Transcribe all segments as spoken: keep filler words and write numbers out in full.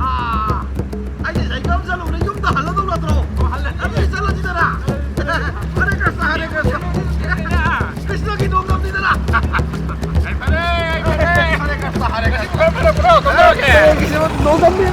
ꯑꯥ, ꯑꯩꯁꯦ ꯁꯥꯏꯀꯜ ꯑꯃ ꯆꯠꯂꯨꯕꯅꯦ, ꯌꯨꯝꯗ ꯍꯜꯂꯗꯧ ꯅꯠꯇ꯭ꯔꯣ? ꯑꯗꯨꯗꯤ ꯆꯠꯂꯁꯤꯗꯅ꯫ ꯍꯔꯦ ꯀ꯭ꯔꯤꯁꯅ, ꯍꯔꯦ ꯀ꯭ꯔꯤꯁꯅ꯫ ꯀ꯭ꯔꯤꯁꯅꯒꯤ ꯅꯣꯡ ꯅꯝꯁꯤꯗꯅ꯫ ꯐꯔꯦ, ꯐꯔꯦ, ꯐꯔꯦ꯫ ꯍꯔꯦ ꯀ꯭ꯔꯤꯁꯅ, ꯍꯔꯦ ꯀ꯭ꯔꯤꯁꯅ꯫ ꯐꯔꯦ, ꯐꯔꯦ, ꯐꯔꯦ, ꯐꯔꯦ, ꯐꯔꯦ꯫ ꯑꯦ, ꯅꯣꯡ ꯅꯝꯃꯤ꯫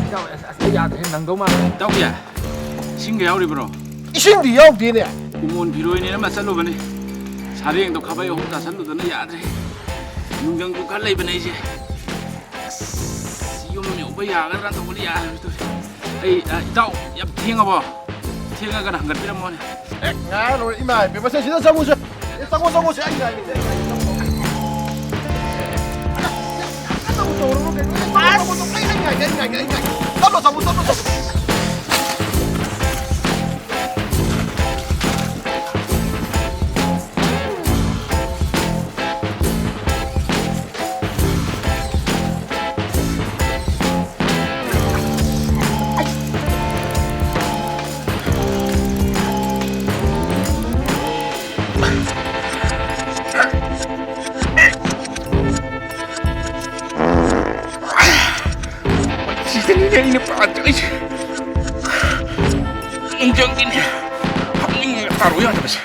ꯏꯇꯥꯎ, ꯑꯁ, ꯑꯁ, ꯑꯩ ꯌꯥꯗ꯭ꯔꯦ, ꯅꯪꯗꯧ ꯃꯥꯜꯂꯦ꯫ ꯏꯇꯥꯎꯕꯤ, ꯏꯁꯤꯡꯒ ꯌꯥꯎꯔꯤꯕ꯭ꯔꯣ? ꯏꯁꯤꯡꯗꯤ ꯌꯥꯎꯗꯦꯅꯦ꯫ ꯀꯨꯃꯣꯟ ꯐꯤꯔꯣꯏꯅꯦꯅ ꯑꯃ ꯆꯠꯂꯨꯕꯅꯦ꯫ ꯁꯥꯔꯦꯡꯗꯣ ꯈꯥꯕꯩ ꯑꯍꯨꯝ ꯆꯥꯁꯤꯜꯂꯨꯗꯅ ꯌꯥꯗ꯭ꯔꯦ꯫ ꯅꯨꯡꯖꯪꯁꯨ ꯈꯔ ꯂꯩꯕꯅꯦ ꯑꯩꯁꯦ꯫ ꯑꯁ, ꯌꯨꯝ ꯌꯧꯕ ꯌꯥꯒꯗ꯭ꯔꯥ ꯇꯧꯕꯅꯤ, ꯌꯥꯔꯣꯏ ꯇꯧꯔꯤꯁꯦ꯫ ꯑꯩ, ꯑ, ꯏꯇꯥꯎ, ꯌꯥꯝ ꯊꯦꯡꯉꯕꯣ? ꯊꯦꯡꯉꯒꯅ ꯍꯟꯒꯠꯄꯤꯔꯝꯃꯣꯅꯦ꯫ ꯑꯦ, ꯉꯥꯏꯔꯣꯏ, ꯏꯃꯥ ꯏꯕꯦꯝꯃ, ꯁꯦ, ꯁꯤꯗ ꯆꯪꯉꯨꯁꯦ꯫ ꯑꯦ, ꯆꯪꯉꯣ, ꯆꯪꯉꯣ, ꯁꯦ, ꯑꯩ ꯉꯥꯏꯔꯤꯅꯦ, ꯑꯩ ꯉꯥꯏꯔꯤꯅꯦ, ꯆꯪꯉꯣ, ꯆꯪꯉꯣ꯫ ꯑꯁ! ꯑꯩ ꯉꯥꯏꯒꯦ, ꯑꯩ ꯉꯥꯏꯒꯦ, ꯑꯩ ꯉꯥꯏꯒꯦ꯫ ꯆꯠꯂꯣ, ꯆꯪꯉꯣ, ꯆꯠꯂꯣ, ꯆꯪꯉꯣ꯫ ꯁꯤꯗꯅꯤꯅꯦ ꯑꯩꯅ ꯄꯥꯝꯖꯔꯤꯁꯦ꯫ ꯅꯨꯡꯖꯪꯒꯤꯅꯦ꯫ ꯍꯥꯞꯅꯤꯡꯉꯒ ꯇꯥꯔꯣ ꯌꯥꯗꯕꯁꯦ꯫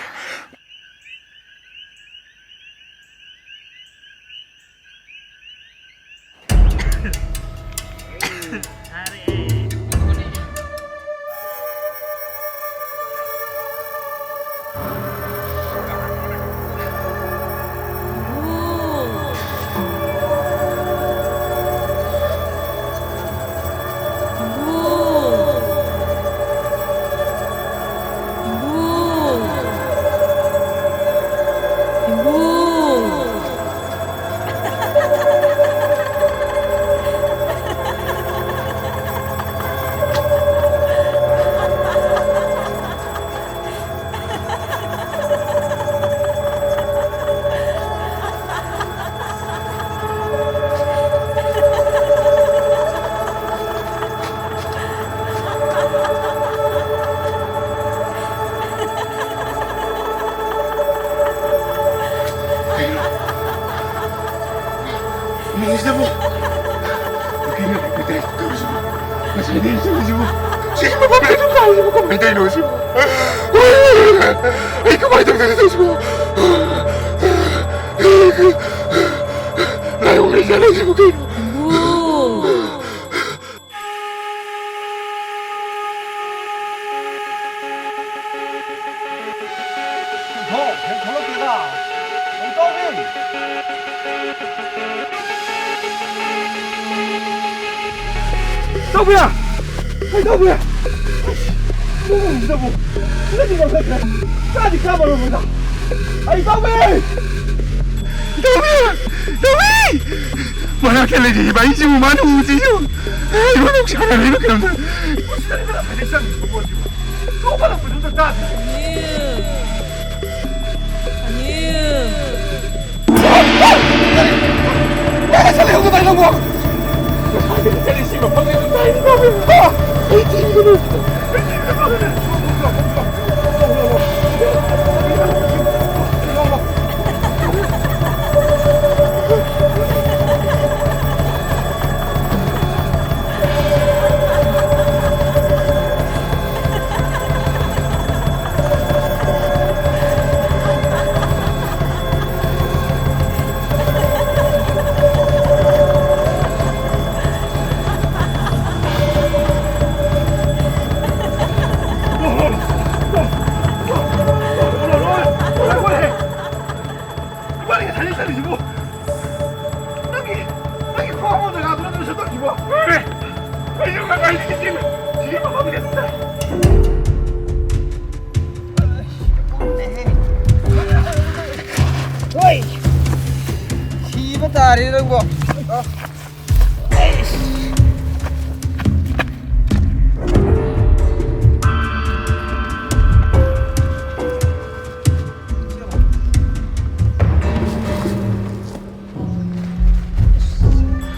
ꯀꯩꯅꯣ ꯇꯧꯔꯤꯁꯤꯕꯣ? ꯉꯁꯥꯏꯗꯒꯤ ꯆꯠꯂꯤꯁꯤꯕꯣ? ꯁꯤꯒꯤ ꯃꯐꯝꯁꯦ ꯑꯗꯨꯝ ꯇꯥꯔꯤꯁꯤꯕꯣ? ꯀꯃꯥꯏꯅ ꯇꯧꯔꯤꯅꯣ ꯁꯤꯕꯣ? ꯑꯩ ꯀꯃꯥꯏꯅ ꯇꯧꯗꯣꯏꯅꯣ ꯇꯧꯔꯤꯁꯤꯕꯣ? ꯂꯥꯏꯑꯣꯡ ꯂꯩꯖꯥꯠꯂꯣ ꯁꯤꯕꯨ ꯀꯩꯅꯣ? ꯊꯣꯛ, ꯍꯦꯛ ꯊꯣꯛꯂꯛꯇꯦꯗ꯫ ꯀꯩ ꯇꯧꯔꯤ? ꯇꯧꯕꯤꯌꯥ! ꯀꯩ ꯇꯧꯕꯤꯌꯥ! ꯅꯪ ꯅꯪꯗꯤ ꯉꯝꯈꯠꯈ꯭ꯔꯦ꯫ ꯆꯥꯗꯤ ꯆꯥꯕ ꯂꯣꯏꯔꯕꯗ꯫ ꯑꯩ ꯇꯧꯕꯤ! ꯇꯧꯕꯤ! ꯇꯧꯕꯤ! ꯃꯅꯥꯛꯇ ꯂꯩꯔꯤꯕ ꯑꯩꯁꯤꯕꯨ ꯃꯥꯅ ꯎꯗ꯭ꯔꯤꯁꯤꯕꯨ ꯑꯩꯕꯨ ꯅꯨꯡꯁꯤꯅ ꯂꯩꯕ ꯀꯩꯅꯣꯝ ꯇꯧꯔꯦ꯫ ꯃꯁꯤꯗ ꯑꯩꯅ ꯉꯁꯥꯏꯗꯩ ꯆꯪꯉꯤꯁꯤꯕꯨ ꯄꯣꯠꯁꯤꯕꯨ꯫ ꯀꯧꯕ ꯂꯥꯛꯄꯁꯨ ꯑꯝꯇ ꯇꯥꯗꯦ꯫ ꯑꯅꯤꯜ! ꯑꯅꯤꯜ! ꯀꯥꯏꯗ ꯆꯠꯂꯤꯅꯣ ꯀꯃꯥꯏꯅ ꯅꯪꯕꯣ? ꯉꯁꯥꯏꯗꯒꯤ ꯆꯠꯂꯤꯁꯤ ꯃꯐꯝꯁꯤꯗ ꯇꯥꯏꯅꯤ ꯇꯧꯕꯤ꯫ ꯑꯩ ꯊꯤꯕꯤꯒꯅꯨ꯫ ꯏꯕꯥꯅꯤ ꯉꯁꯥꯏꯗꯩ ꯆꯠꯂꯤꯁꯤꯕꯨ? ꯅꯪꯒꯤ, ꯅꯪꯒꯤ ꯈ꯭ꯋꯥꯡ ꯖꯒꯥꯗꯨ ꯅꯠꯇ꯭ꯔꯣ ꯁꯠꯇꯣꯛꯈꯤꯕ? ꯑꯦ, ꯑꯩꯁꯨ ꯉꯁꯥꯏꯗꯒꯤ ꯆꯦꯜꯂꯤ꯫ ꯁꯤꯒꯤ ꯃꯐꯝꯁꯦ ꯇꯥꯏ꯫ ꯍꯣꯏ! ꯁꯤꯕ ꯇꯥꯔꯦ ꯅꯪꯕꯣ꯫ ꯑ꯫ ꯑꯩꯁ꯫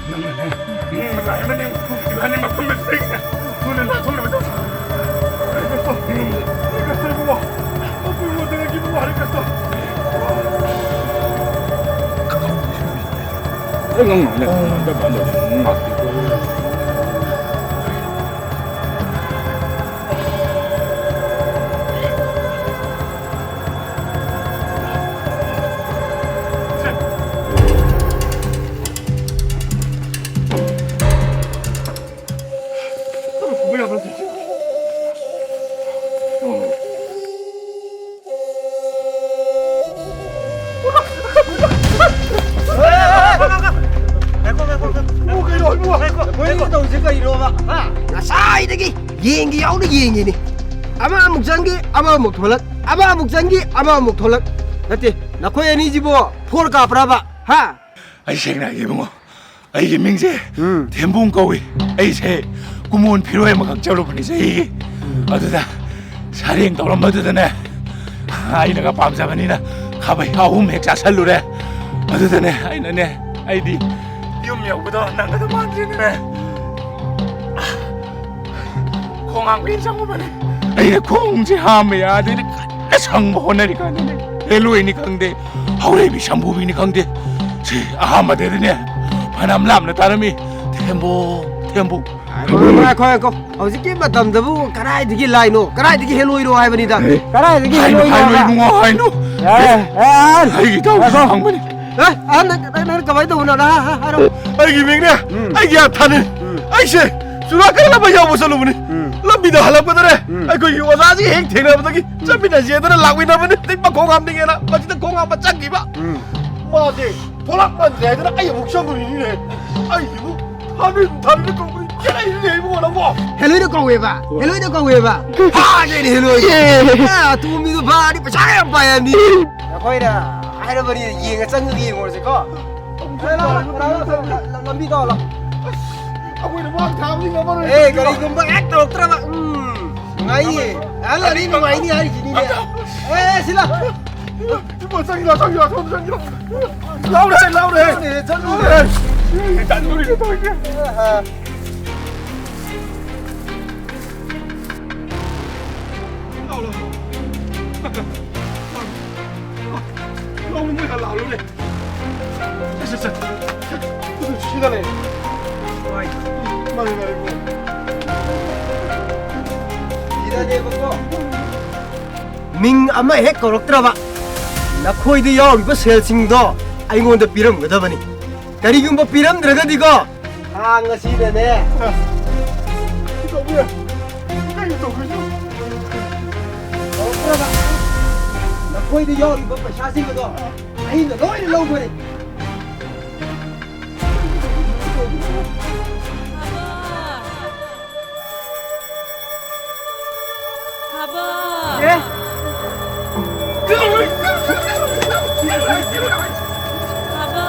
ꯅꯪꯅꯅꯦ, ꯅꯪꯅ ꯂꯥꯛꯑꯦꯅꯅꯦ, ꯏꯕꯥꯅꯤ ꯃꯐꯝ ꯑꯁꯤꯗꯒꯤ ꯊꯨꯅ ꯅꯥꯟꯊꯣꯛꯅꯕ ꯇꯧ꯫ ꯍꯔꯦ ꯀ꯭ꯔꯤꯁꯅ, ꯍꯔꯦ ꯀ꯭ꯔꯤꯁꯅ ꯏꯕꯨꯡꯉꯣ, ꯃꯄꯨ ꯏꯕꯨꯡꯉꯣ ꯗꯦꯕꯀꯤ ꯏꯕꯨꯡꯉꯣ ꯍꯔꯦ ꯀ꯭ꯔꯤꯁꯅ꯫ ꯉꯥꯏꯈꯣ, ꯉꯥꯏꯈꯣ, ꯉꯥꯏꯈꯣ꯫ ꯏꯕꯨꯡꯉꯣ, ꯀꯩꯅꯣ, ꯏꯕꯨꯡꯉꯣ? ꯉꯥꯏꯈꯣ, ꯉꯥꯏꯈꯣ꯫ ꯇꯧꯔꯤꯁꯦ ꯀꯩꯅꯣꯕ? ꯍꯥ? ꯉꯁꯥꯏꯗꯒꯤ ꯌꯦꯡꯒꯦ ꯌꯥꯎꯅ ꯌꯦꯡꯉꯤꯅꯤ꯫ ꯑꯃ ꯑꯃꯨꯛ ꯆꯪꯈꯤ, ꯑꯃ ꯑꯃꯨꯛ ꯊꯣꯛꯂꯛ, ꯑꯃ ꯑꯃꯨꯛ ꯆꯪꯈꯤ, ꯑꯃ ꯑꯃꯨꯛ ꯊꯣꯛꯂꯛ꯫ ꯅꯠꯇꯦ, ꯅꯈꯣꯏ ꯑꯅꯤꯁꯤꯕꯨ ꯐꯣꯔ ꯀꯥꯞꯄ꯭ꯔꯕ? ꯍꯥ? ꯑꯩ ꯁꯦꯡꯅ ꯍꯥꯏꯒꯦ, ꯏꯕꯨꯡꯉꯣ, ꯑꯩꯒꯤ ꯃꯤꯡꯁꯦ ꯎꯝ꯫ ꯊꯦꯝꯕꯨꯡ ꯀꯧꯏ꯫ ꯑꯩꯁꯦ ꯀꯨꯃꯣꯟ ꯐꯤꯔꯣꯏ ꯑꯃꯈꯛ ꯆꯠꯂꯨꯕꯅꯤ ꯆꯍꯤꯒꯤ꯫ ꯑꯗꯨꯗ ꯁꯔꯦꯡ ꯇꯧꯔꯝꯕꯗꯨꯗꯅꯦ, ꯑꯩꯅꯒ ꯄꯥꯝꯖꯕꯅꯤꯅ ꯈꯥꯕꯩ ꯑꯍꯨꯝ ꯍꯦꯛ ꯆꯥꯁꯜꯂꯨꯔꯦ꯫ ꯑꯗꯨꯗꯅꯦ ꯑꯩꯅꯅꯦ, ꯑꯩꯗꯤ ꯌꯨꯝ ꯌꯧꯕꯗꯣ ꯅꯪꯒꯗꯧ ꯃꯥꯟꯗ꯭ꯔꯦꯅꯦ꯫ ꯈꯣꯡ ꯍꯥꯝꯕ ꯆꯪꯉꯨꯕꯅꯦ꯫ ꯑꯩꯅ ꯈꯣꯡꯁꯦ ꯍꯥꯝꯕ ꯌꯥꯗꯦꯅ ꯀꯟꯅ ꯁꯪꯕ ꯍꯣꯠꯅꯔꯤꯀꯥꯟꯗꯅꯦ, ꯍꯦꯂꯣꯏꯅꯤ ꯈꯪꯗꯦ, ꯍꯧꯔꯩꯕꯤ ꯁꯝꯕꯨꯕꯤꯅꯤ ꯈꯪꯗꯦ, ꯁꯤ ꯑꯍꯥꯟꯕꯗꯗꯤꯅꯦ ꯐꯅꯌꯥꯝ ꯂꯥꯞꯅ ꯇꯥꯔꯝꯃꯤ꯫ "ꯊꯦꯝꯕꯨ, ꯊꯦꯝꯕꯨ"꯫ ꯉꯥꯏꯈꯣ, ꯉꯥꯏꯈꯣ, ꯉꯥꯏꯈꯣ꯫ ꯍꯧꯖꯤꯛꯀꯤ ꯃꯇꯝꯗꯕꯨ ꯀꯗꯥꯏꯗꯒꯤ ꯂꯥꯏꯅꯣ? ꯀꯗꯥꯏꯗꯒꯤ ꯍꯦꯂꯣꯏꯅꯣ ꯍꯥꯏꯕꯅꯤꯗ? ꯑꯦ, ꯀꯗꯥꯏꯗꯒꯤ ꯍꯥꯏꯅꯨ, ꯍꯦꯂꯣꯏꯅꯣ ꯍꯥꯏꯅꯨ, ꯍꯥꯏꯕ? ꯏꯕꯨꯡꯉꯣ, ꯍꯥꯏꯅꯨ꯫ ꯌꯥꯔꯦ, ꯌꯥꯔꯦ, ꯌꯥꯔꯦ꯫ ꯑꯩꯒꯤ ꯏꯇꯥꯎꯁꯨ ꯉꯥꯏꯈꯣ꯫ ꯈꯪꯕꯅꯤ꯫ ꯑꯦ, ꯑꯍꯟ, ꯅꯪ, ꯅꯪ, ꯅꯪ ꯀꯃꯥꯏꯅ ꯇꯧꯕꯅꯣ? ꯅꯪ, ꯍꯥ, ꯍꯥ, ꯍꯥꯏꯔꯣ꯫ ꯑꯩꯒꯤ ꯃꯤꯡꯅꯦ, ꯎꯝ꯫ ꯑꯩꯒꯤ ꯑꯊꯥꯅꯤ꯫ ꯎꯝ꯫ ꯑꯩꯁꯦ ꯆꯨꯔꯥꯀꯔꯟ ꯑꯃ ꯌꯥꯎꯕ ꯆꯠꯂꯨꯕꯅꯤ꯫ ꯎꯝ꯫ ꯂꯝꯕꯤꯗ ꯍꯜꯂꯛꯄꯗꯅꯦ, ꯎꯝ꯫ ꯑꯩꯈꯣꯏꯒꯤ ꯑꯣꯖꯥꯁꯤꯒ ꯍꯦꯛ ꯊꯦꯡꯅꯕꯗꯒꯤ ꯎꯝ꯫ ꯆꯠꯃꯤꯟꯅꯁꯦꯗꯅ ꯂꯥꯛꯃꯤꯟꯅꯕꯅꯤ꯫ ꯍꯧꯖꯤꯛ ꯃꯈꯣꯡ ꯍꯥꯝꯅꯤꯡꯉꯦꯅ ꯃꯁꯤꯗ ꯈꯣꯡ ꯍꯥꯝꯕ ꯆꯪꯈꯤꯕ꯫ ꯎꯝ꯫ ꯃꯥꯁꯦ ꯊꯣꯛꯂꯛꯃꯟꯗ꯭ꯔꯦ ꯍꯥꯏꯗꯅ ꯑꯩ ꯑꯃꯨꯛ ꯆꯪꯉꯨꯔꯤꯅꯤꯅꯦ꯫ ꯑꯩꯁꯤꯕꯨ ꯊꯥꯅꯤꯡ ꯊꯥꯅꯤꯡꯅ ꯀꯧꯕꯅꯤ꯫ ꯆꯦꯜꯂꯛꯏꯅꯦ ꯏꯕꯨꯡꯉꯣ ꯅꯪꯕꯣ꯫ ꯍꯦꯂꯣꯏꯗ ꯀꯧꯋꯦꯕ꯫ ꯍꯦꯂꯣꯏꯗ ꯀꯧꯋꯦꯕ꯫ ꯐꯥꯒꯦꯅꯦ ꯍꯦꯂꯣꯏ꯫ ꯑꯦ꯫ ꯑꯦ, ꯑꯇꯣꯝꯕꯤꯗꯣ ꯐꯥꯔꯗꯤ ꯄꯩꯁꯥ ꯌꯥꯝ ꯄꯥꯏ ꯍꯥꯏꯕꯅꯤ꯫ ꯑꯩꯈꯣꯏꯅ ꯍꯥꯏꯔꯕꯅꯤ, ꯌꯦꯡꯉ ꯆꯪꯉꯒ ꯌꯦꯡꯉꯨꯔꯁꯤꯀꯣ꯫ ꯑꯦ, ꯂꯥꯎ, ꯂꯥꯎ, ꯂꯥꯎ, ꯂꯥꯎ, ꯂꯥꯎ, ꯂꯥꯎ, ꯂꯝꯕꯤ ꯇꯧ, ꯂꯥꯎ꯫ ꯑꯩꯈꯣꯏꯅ ꯃꯥꯡ ꯊꯥꯕꯗꯤ ꯉꯝꯃꯔꯣꯏ꯫ ꯑꯦ, ꯀꯔꯤꯒꯨꯝꯕ ꯍꯦꯛ ꯇꯧꯔꯛꯇ꯭ꯔꯕ, ꯎꯝ, ꯅꯨꯡꯉꯥꯏꯅꯤ꯫ ꯑꯍꯜ ꯑꯅꯤ ꯅꯨꯡꯉꯥꯏꯅꯤ ꯍꯥꯏꯔꯤꯁꯤꯅꯤꯅꯦ꯫ ꯑꯦ, ꯁꯤ ꯂꯥꯎ꯫ ꯏꯕꯣ, ꯆꯪꯁꯤꯜꯂꯣ, ꯆꯪꯁꯤꯜꯂꯣ, ꯁꯣꯝꯗ ꯆꯪꯁꯤꯜꯂꯣ꯫ ꯂꯥꯎꯔꯦ, ꯂꯥꯎꯔꯦ꯫ ꯆꯠꯂꯨꯔꯦ, ꯆꯠꯂꯨꯔꯦ꯫ ꯑꯦ, ꯇꯥꯟꯗꯣꯔꯤꯅꯦ ꯇꯧꯔꯤꯁꯦ꯫ ꯑꯦ, ꯑꯦ꯫ ꯂꯥꯎ, ꯂꯥꯎ꯫ ꯂꯥꯎ, ꯃꯣꯏ ꯂꯥꯎꯔꯨꯔꯦ꯫ ꯁꯠ, ꯁꯠ, ꯁꯠ꯫ ꯂꯩ꯫ ꯃꯥꯅꯤ, ꯃꯥꯅꯤ, ꯏꯕꯨꯡꯉꯣ꯫ ꯃꯤꯡ ꯑꯃ ꯍꯦꯛ ꯀꯧꯔꯛꯇ꯭ꯔꯕ, ꯅꯈꯣꯏꯗ ꯌꯥꯎꯔꯤꯕ ꯁꯦꯜꯁꯤꯡꯗꯣ ꯑꯩꯉꯣꯟꯗ ꯄꯤꯔꯝꯒꯗꯕꯅꯤ꯫ ꯀꯔꯤꯒꯨꯝꯕ ꯄꯤꯔꯝꯗ꯭ꯔꯒꯗꯤꯀꯣ, ꯊꯥꯡ ꯑꯁꯤꯅꯅꯦ꯫ ꯇꯧꯕꯤꯔꯣ꯫ ꯀꯩꯅꯣ ꯇꯧꯕꯤꯔꯣ? ꯀꯧꯔꯛꯇ꯭ꯔꯕ, ꯅꯈꯣꯏꯗ ꯌꯥꯎꯔꯤꯕ ꯄꯩꯁꯥꯁꯤꯡ ꯑꯗꯣ ꯑꯩꯅ ꯂꯣꯏꯅ ꯂꯧꯈ꯭ꯔꯦ꯫ ꯊꯥꯕ! ꯑꯦ? ꯊꯥꯕ!